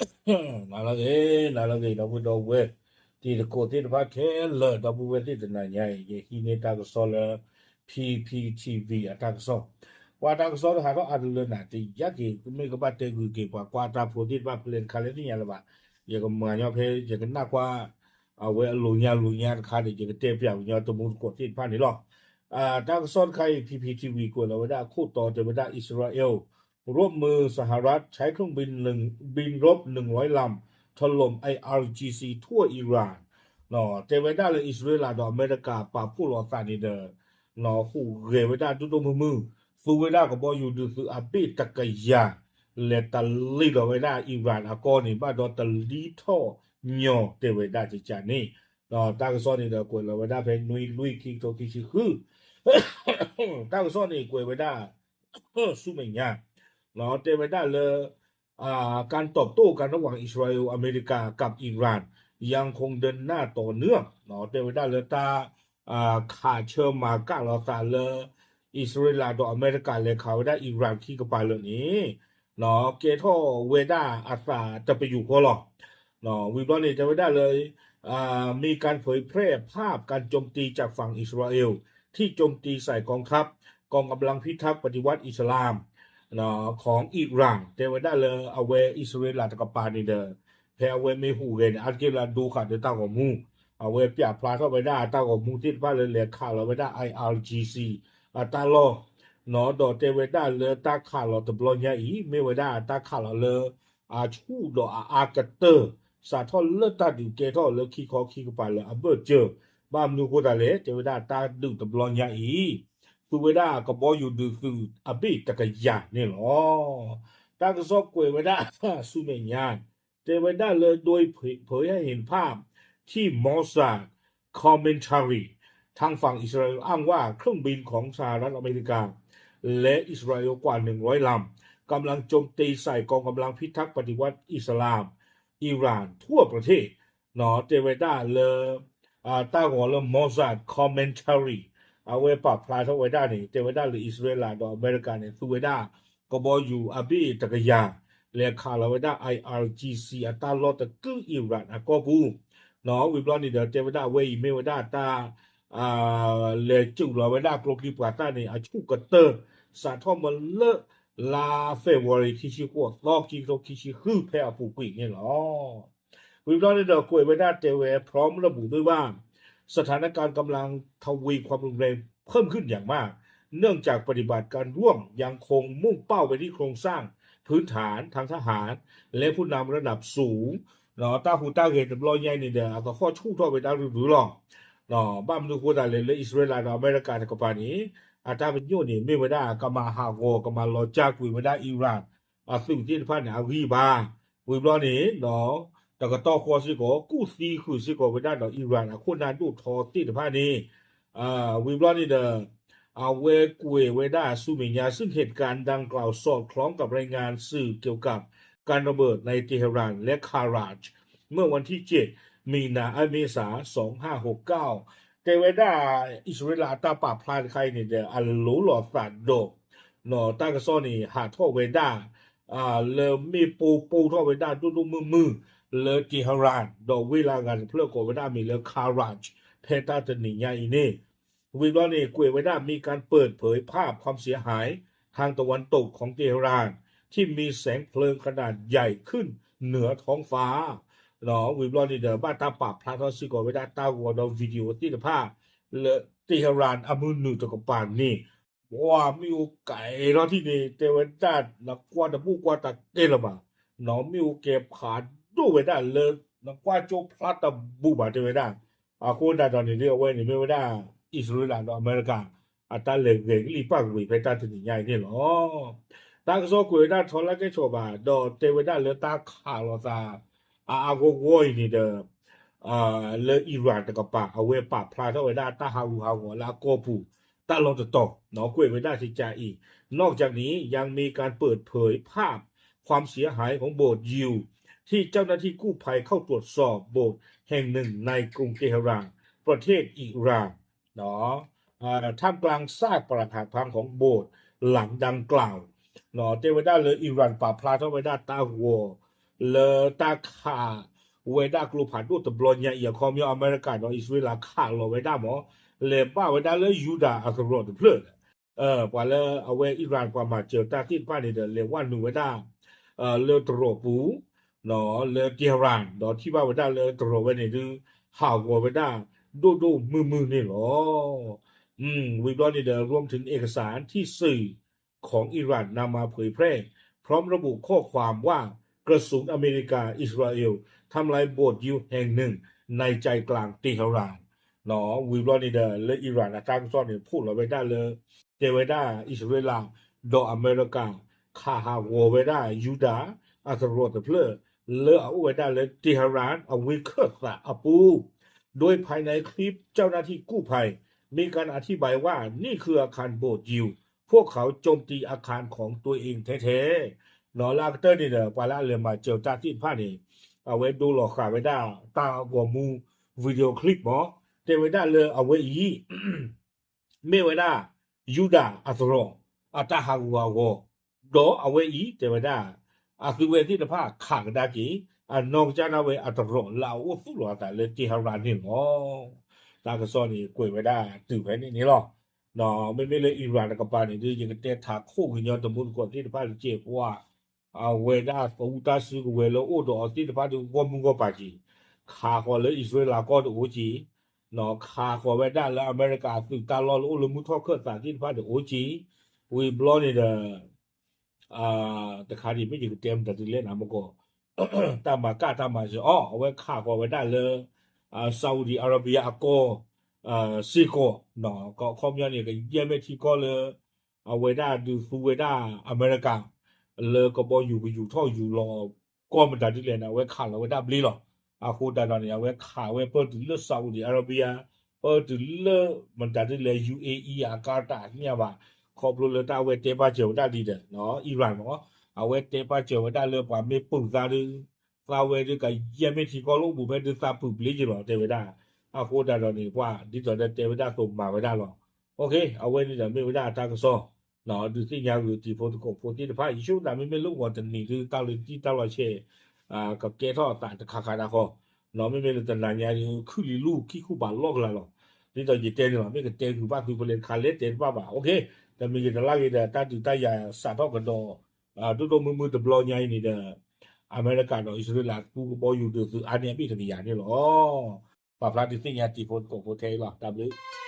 နၤလၢအဂ့ၤ, နၤလၢအဂ့ၤ ဒီပုၢ်ဒီဝဲၢ် တံၤသကိးသ့ၣ်တဖၣ်ခဲလၢာ် ဒီပုၢ်ဝဲၢ်သ့ၣ်တနၤညါအံၤ ယဟံးန့ၢ်တၢ်ကစီၣ်လၢ P P T V အတၢ်ကစီၣ်, ပှၤတၢ်ကစီၣ်တဟးထီၣ်အါတလၢနၤ တယါက့ၤ မ့ၢ်ကဘၣ်တဲဂုာ်က့ၤပှၤကွၢ်တၢ်ဖိသ့ၣ်တဖၣ်ဖဲလဲၣ်တခါလၢသ့ၣ်ညါလၢၤဘၣ်, ယကမၤညီဖဲ ယကနၣ်ကွၢ် အဝဲအလိၤညါလိၤညါတခါဒီး ယကတဲပၠးပညီတမူတကိးသ့ၣ်တဖၣ်န့ၣ်လီၤ. တၢ်ကစီၣ်တခါအံၤ P P T V ကွဲးလီၤဝဲဒၣ်အခိၣ်တီတဲဝဲဒၣ် အံၣ်စရ့လး ร่วมมือสหรัฐใช้เครื่องบินบินรบหนึ่งร้อยลำ ถล่ม ไออาร์จีซี ทั่วอิหร่าน တဲဝဲဒၣ်လၢအံၣ်စရ့လးဒီးအမဲရကၤပာ်ဖှိၣ်လိာ်သးန့ၣ်ဒီး ဟူးဂဲၤဝဲဒၣ်ဒိၣ်ဒိၣ်မုၢ်မုၢ်, သူဝဲဒၣ်ကဘီယူၤဒုးသုးအဘ့ၣ်တကယၤ လဲၤတလံၤလီၤဝဲဒၣ်အံၣ်ရၣ်အကီၢ်န့ၣ် ဘၣ်ဒီးတလံၤထီၣ်ညီတဲဝဲဒၣ်ကကန့ၣ်, တၢ်ကစီၣ်န့ၣ်ဒီးကွဲးလီၤဝဲဒၣ်ဖဲနွံလွံၢ်ခံကထိခံဆံဃု, တၢ်ကစီၣ်န့ၣ်ကွဲးဝဲဒၣ် ဆူမဲာ်ညါ တဲဝဲဒၣ်လၢ การตอบโต้กันระหว่างอิสราเอล อเมริกา กับอิหร่าน ยังคงเดินหน้าต่อเนื่อง တဲဝဲဒၣ်လၢတၢ် ခးဆၢမၤကၣ်လိာ်သးလၢ အံၣ်စရ့လးဒီးအမဲရကၤလဲၤခးဝဲဒၣ်အံၣ်ရၣ်ခံကပၤလၢာ်န့ၣ် ကဲထီၣ်ဝဲဒၣ်အသးတပယူာ်ဃီလီၤ. ဝံၤဘျီန့ၣ် တဲဝဲဒၣ်လၢ มีการเผยแพร่ภาพการโจมตีจากฝั่งอิสราเอล ที่โจมตีใส่กองทัพ กองกำลังพิทักษ์ปฏิวัติอิสลาม ของอิหร่าน တဲဝဲဒၣ်လၢအဝဲအံၣ်စရ့လးတကပၤန့ၣ်ဒီး ဖဲအဝဲမ့ၢ်ဟူးဂဲၤန့ၣ် အါတက့ၢ်လၢအဒိဃာ်ဒီးတၢ်ဂီၤမူ, အဝဲပၠးဖျါထီၣ်ဝဲဒၣ်တၢ်ဂီၤမူသ့ၣ်တဖၣ်လၢလဲၤခးလီၤဝဲဒၣ် I R G C အတၢ်လီၢ် ဒီးတဲဝဲဒၣ်လၢတၢ်ခးလီၤတဘျီညါအံၤ မ့ၢ်ဝဲဒၣ်တၢ်ခးလီၤလၢ အဆူၣ်ဒီးအအါကတၢၢ် စးထီၣ်လၢတၢ်ဒုးကဲထီၣ်လၢခံခီခံကပၤလၢအဘၢၣ်စၢၤ, ဘၣ်မနုၤအဃိသတးလဲၣ် တဲဝဲဒၣ်တၢ်ဒုးတဘျီညါအံၤ သူဝဲဒၣ်ကဘီယူၤဒုးသုးအဘ့ၣ်တကယၤန့ၣ်လီၤ. တၢ်ကစီၣ်ကွဲးဝဲဒၣ်ဆူမဲာ်ညါ တဲဝဲဒၣ်လၢ โดยเผยให้เห็นภาพที่ Mossad Commentary ทางฝั่งอิสราเอลอ้างว่าเครื่องบินของสหรัฐอเมริกา และอิสราเอลกว่าหนึ่งร้อยลำ กำลังโจมตีใส่กองกำลังพิทักษ์ปฏิวัติอิสลามอิหร่านทั่วประเทศ တဲဝဲဒၣ်လၢ တၢ်ဂီၤလၢ Mossad Commentary အဝဲပာ်ဖျါထီၣ်ဝဲဒၣ်န့ၣ် တဲဝဲဒၣ်လၢအံၣ်စရ့လးဒီးအမဲရကၤန့ၣ် သူဝဲဒၣ် ကဘီယူၤအဘ့ၣ်တကယၤ လဲၤခးလီၤဝဲဒၣ် I R G C အတၢ်လီၢ်တကုၢ်အံၣ်ရၣ်အကီၢ်ပူၤ, ဝံၤဘျီန့ၣ်ဒီး တဲဝဲဒၣ်အဝဲအံၤမ့ၢ်ဝဲဒၣ်တၢ် လဲၤစူးလီၤဝဲဒၣ်ကျိချံမျိာ်သၣ်န့ၣ် အဆူၣ်ကတၢၢ် စးထီၣ်မ့ၢ်လၢ လါ February ခံဆံဃိးသီ ခံကထိခံဆံဃု ဖဲအပူၤကွံာ်န့ၣ်လီၤ. ဝံၤဘျီန့ၣ်ဒီးကွဲးဝဲဒၣ်တဲဝဲ พร้อมระบุด้วยว่า สถานการณ์กำลังทวีความรุนแรงเพิ่มขึ้นอย่างมาก เนื่องจากปฏิบัติการร่วมยังคงมุ่งเป้าไปที่โครงสร้างพื้นฐานทางทหาร และผู้นำระดับสูง တၢ်ဟူးတၢ်ဂဲၤတဘျီညါအံၤန့ၣ်ဒီး အကဟီၣ်ဆူၣ်ထီၣ်ဝဲဒၣ်ရုၢ်ရုၢ်လီၤ. ဘၣ်မနုၤအဃိသတးလဲၣ် လၢအံၣ်စရ့လးဒီးအမဲရကၤတကပၤန့ၣ် အတၢ်ပညိၣ်န့ၣ် မ့ၢ်ဝဲဒၣ် ကမၤဟးဂီၤ ကမၤလီၤစၢ်ကွံာ်ဝဲဒၣ်အံၣ်ရၣ် အသုးသ့ၣ်တဖၣ်န့ၣ် အဂံၢ်အဘါ, ဝံၤဘျီန့ၣ် တကတီၢ်ဃီစ့ၢ်ကီး ကူၣ်သံဃုာ်စ့ၢ်ကီးဝဲဒၣ်ဒီးအံၣ်ရၣ် အခိၣ်နၢ်ဒိၣ်ထီသ့ၣ်တဖၣ်န့ၣ် ဝံၤဘျီန့ၣ်ဒီး အဝဲကွဲးဝဲဒၣ်ဆူမဲာ်ညါ ซึ่งเหตุการณ์ดังกล่าวสอดคล้องกับรายงานสื่อเกี่ยวกับการระเบิดในเตหะรานและคาราจ เมื่อวันที่ เจ็ด มีนา เอ่อ เมษา สองห้าหกเก้า တဲဝဲဒၣ် အံၣ်စရ့လးအတၢ်ပာ်ဖျါတခါအံၤန့ၣ်ဒီး အလိၤလိာ်သးဒီး တၢ်ကစီၣ်န့ၣ် ဟးထီၣ်ဝဲဒၣ် လၢမ့ၣ်ပိၢ်ပိၢ်ထီၣ်ဝဲဒၣ်ဒိၣ်ဒိၣ်မုၢ်မုၢ် လၢ Tehran ဒီးဝ့ၢ်လၢအဂၤတဖျၢၣ်ကိးဝဲဒၣ်အမံၤလၢ Karaj ဖဲတၢ်တနံၤညါအံၤန့ၣ် ဝံၤဘျီန့ၣ် ကွဲးဝဲဒၣ် มีการเปิดเผยภาพความเสียหายทางตะวันตกของเตหะราน ที่มีแสงเพลิงขนาดใหญ่ขึ้นเหนือท้องฟ้า ဝံၤဘျီန့ၣ်ဒီး ဘၣ်တၢ်ပာ်ဖျါထီၣ်စ့ၢ်ကီးဝဲဒၣ်တၢ်ဂီၤဒီး video သ့ၣ်တဖၣ် လၢ Tehran အမုၢ်နုာ်တကပၤန့ၣ် ပှၤမ့ၣ်အူကဲထီၣ်ထံၣ်န့ၣ် တဲဝဲဒၣ် နကွၢ်တဘူၣ်ကွၢ်တကဲလၢၤဘၣ်, မ့ၣ်အူကဲဖးဒိၣ်ဝဲဒၣ်လၢ နကွၢ်ကၠိဖျါတဘူၣ်ဘၣ်တဲဝဲဒၣ်, အဃိသတးဒီးန့ၣ် အဝဲန့ၣ်မ့ၢ်ဝဲဒၣ် အံၣ်စရ့လးဒီးအမဲရကၤ အတၢ်လဲၤဂဲၤကလံၣ်ပၣ်ကဝံၤဖဲတၢ်တနံၤညါအံၤန့ၣ်လီၤ. တၢ်ကစီၣ်ကွဲးဝဲဒၣ်ထီလၢကဲထီၣ်ဘၣ် ဒီးတဲဝဲဒၣ်လၢတၢ်ခးလိာ်သး အအါဂီၢ်ဂီၢ်အံၤန့ၣ်ဒီး လၢ Iran တကပၤ အဝဲပာ်ဖျါထီၣ်ဝဲဒၣ်တၢ်ဟးဂူာ်ဟးဂီၤလၢအကီၢ်ပူၤ တၢ်လီၢ်တတီၤ ကွဲးဝဲဒၣ်စ့ၢ်ကီးအံၤ นอกจากนี้ยังมีการเปิดเผยภาพความเสียหายของโบสถ์ยิวที่เจ้าหน้าที่กู้ภัยเข้าตรวจสอบโบสถ์แห่งหนึ่งในกรุงเตหะราน ประเทศอิหร่าน ท่ามกลางซากปรักหักพังของโบสถ์หลังดังกล่าว တဲဝဲဒၣ်လၢ Iran ပာ်ဖျါထီၣ်ဝဲဒၣ်တၢ်ဂီၤ လၢတၢ်ခးဝဲဒၣ်ကျိဖးဒိၣ်တဘျီညါအံၤ အခီပညီ အမဲရကၤဒီးအံၣ်စရ့လးခးလီၤဝဲဒၣ်မး လဲၤဘၣ်ဝဲဒၣ်လၢယူဒၤအသရိာ်တဖျၢၣ် ပှၤလၢအဝဲ Iran ပှၤမၤစၢၤတၢ်သ့ၣ်တဖၣ်န့ၣ်ဒီး လဲၤဝဲနုာ်ဝဲဒၣ် လၢတရိာ်ပူၤ လၢ Tehran ဒီးထံၣ်ဘၣ်ဝဲဒၣ်လၢတရိာ်ဝဲန့ၣ်ဒုး ဟးဂီၤဝဲဒၣ်ဒိၣ်ဒိၣ်မုၢ်မုၢ်န့ၣ်လီၤ. ဝံၤဘျီန့ၣ်ဒီး รวมถึงเอกสารที่สื่อของอิหร่านนำมาเผยแพร่ พร้อมระบุข้อความว่า กระสุนอเมริกา-อิสราเอล ทำลายโบสถ์ยิวแห่งหนึ่งในใจกลางเตหะราน ဝံၤဘျီန့ၣ်ဒီး လၢ Iran အတၢ်ကစီၣ်န့ၣ် ဖိးလီၤဝဲဒၣ်လၢ တဲဝဲဒၣ်အံၣ်စရ့လး ဒီးအမဲရကၤ ခးဟးဂီၤဝဲဒၣ်ယူဒၤအသရိာ်တဖျၢၣ် လၢအအိၣ်ဝဲဒၣ်လၢ Tehran အဝ့ၢ်ခၢၣ်သးအပူၤ โดยภายในคลิปเจ้าหน้าที่กู้ภัยมีการอธิบายว่านี่คืออาคารโบสถ์ยิว พวกเขาโจมตีอาคารของตัวเองแท้ๆ လၢအကတၢၢ်န့ၣ်ဒီး ပှၤလၢအလဲၤမၤစၢၤတၢ်သ့ၣ်တဖၣ်န့ၣ် အဝဲဒိလီၤဃာ်ဝဲဒၣ်တၢ်ဂီၤမူ video clip မး တဲဝဲဒၣ်လၢအဝဲအံၤ မ့ၢ်ဝဲဒၣ် ယူဒၤအသရိာ် အတၢ်ဟးဂူာ်ဟးဂီၤ ဒီးအဝဲအံၤတဲဝဲဒၣ် အသုဝဲသ့ၣ်တဖၣ်ခးကဒါက့ၤ အနီၢ်ကစၢ်ဒၣ်ဝဲအသရိာ်လၢအအိၣ်သူၣ်လီၤအသးလၢ Tehran န့ၣ်လီၤ. တၢ်ကစီၣ်န့ၣ်ကွဲးဝဲဒၣ်တုၤဖဲန့ၣ်န့ၣ်လီၤ. မ့မ့ၢ်လၢ Iran တကပၤန့ၣ်ဒုး ယကတဲထးခိၣ်ကညီတမူတကိးသ့ၣ်တဖၣ်တကဲးပှၤ အဝဲဒၣ်သဝူတၢ်စုကဝဲၤလၢအိၣ်ဒီးအီၤသ့ၣ်တဖၣ်ဒုး ဂီၢ်မုၢ်ဂီၢ်ပၤက့ၤ ခးဃီၤလၢအံၣ်စရ့လးကီၢ်တအိၣ်က့ၤ ခးဃီၤဝဲဒၣ်လၢအမဲရကၤသုးတၢ်လီၢ်လၢအိၣ်လၢမုၢ်ထီၣ်ခၢၣ်သးသ့ၣ်တဖၣ်ဒုးအိၣ်က့ၤ ဝံၤဘျီန့ၣ်ဒီး တခါဒ်မ့ၢ်ယကတဲမတၤဒ်လဲၣ်နမကီၢ် တၢ်မၤကၣ်တၢ်မၤစၢၤအီၤ အဝဲခးဃီၤဝဲဒၣ်လၢ Saudi Arabia အကီၢ် စ့ၢ်ကီး အခီပညီန့ၣ် ကယဲၢ်မဲာ်ထံကီၢ်လၢ အဝဲဒၣ်ဒုးသူဝဲဒၣ်အမဲရကၤ လၢကဘီယူၤကယူၤထီၣ်ယူၤလီၤ ကီၢ်မတၤဒ်လဲၣ်န့ၣ် အဝဲခးလီၤဝဲဒၣ်ဘျ့လီၤ. အဃိသတးဒီးန့ၣ် အဝဲခးဝဲပၢၢ်တုၤလၢ Saudi Arabia ပၢၢ်တုၤလၢမတၤဒ်လဲၣ် ယူဢေအံၤ အကါတၢ်သ့ၣ်ညါဘၣ် ခီဖျိလၢတၢ်အဝဲတဲပာ်စၢၤဝဲဒၣ်ဒ်ဒီး Iran မ့ၢ် အဝဲတဲပာ်စၢၤဝဲဒၣ်လၢပှၤမ့ၢ်ပုၢ်သးဒုး သးဝဲဒုးကယဲၢ်မဲာ်ထံကီၢ်လၢအိၣ်ဘူးဖဲဒုးသးပုၢ်ဘျ့က့ၤလီၤ တဲဝဲဒၣ်. အဃိသတးဒီးန့ၣ် ပှၤဒ်သိးဒီးတဲဝဲဒၣ်သိးမၤဝဲဒၣ်လီၤ. အဝဲန့ၣ်ဒီးမ့ၢ်ဝဲဒၣ်အတၢ်ကစီၣ် ဒုးသ့ၣ်ညါဂုာ်တံၤဖိသကိးဖိသ့ၣ်တဖၣ် ယဆိကမိၣ်သးမ့မ့ၢ်လၢဂီၤတနံၤဒုး တၢ်လၢတံၢ်တၢ်လီၤဆဲး ကကဲထီၣ်အသးတခါခါဒၣ်ဃီ မ့မ့ၢ်လၢတနၤညါဒုး ခုၣ်လံၤလူၢ်ခံခူၣ်ပာ်လီၢ်ကလာ်လီၤ. ဒ်သိးယတဲန့ၣ်လီၤ မ့ၢ်ကတဲဂုာ်ဘၣ်သုပလဲၤတခါလဲၤတဲတဘၣ်ဘၣ် တမံၤဂ့ၤတလါဂ့ၤဒီး တၢ်ဒုးတၢ်ယၤစးထီၣ်ကဒီး ဒိၣ်ဒိၣ်မုၢ်မုၢ်တဘျီညါအံၤန့ၣ်ဒီး အမဲရကၤဒီးအံၣ်စရ့လးသူကဘီယူၤဒုးသုးအါန့ၢ်အဘ့ၣ်တကယၤန့ၣ်လီၤ. ပာ်ဖျါဒုးသ့ၣ်ညါတံၤဖိသကိးဖိထဲအံၤလီၤ တၢ်ဘျုး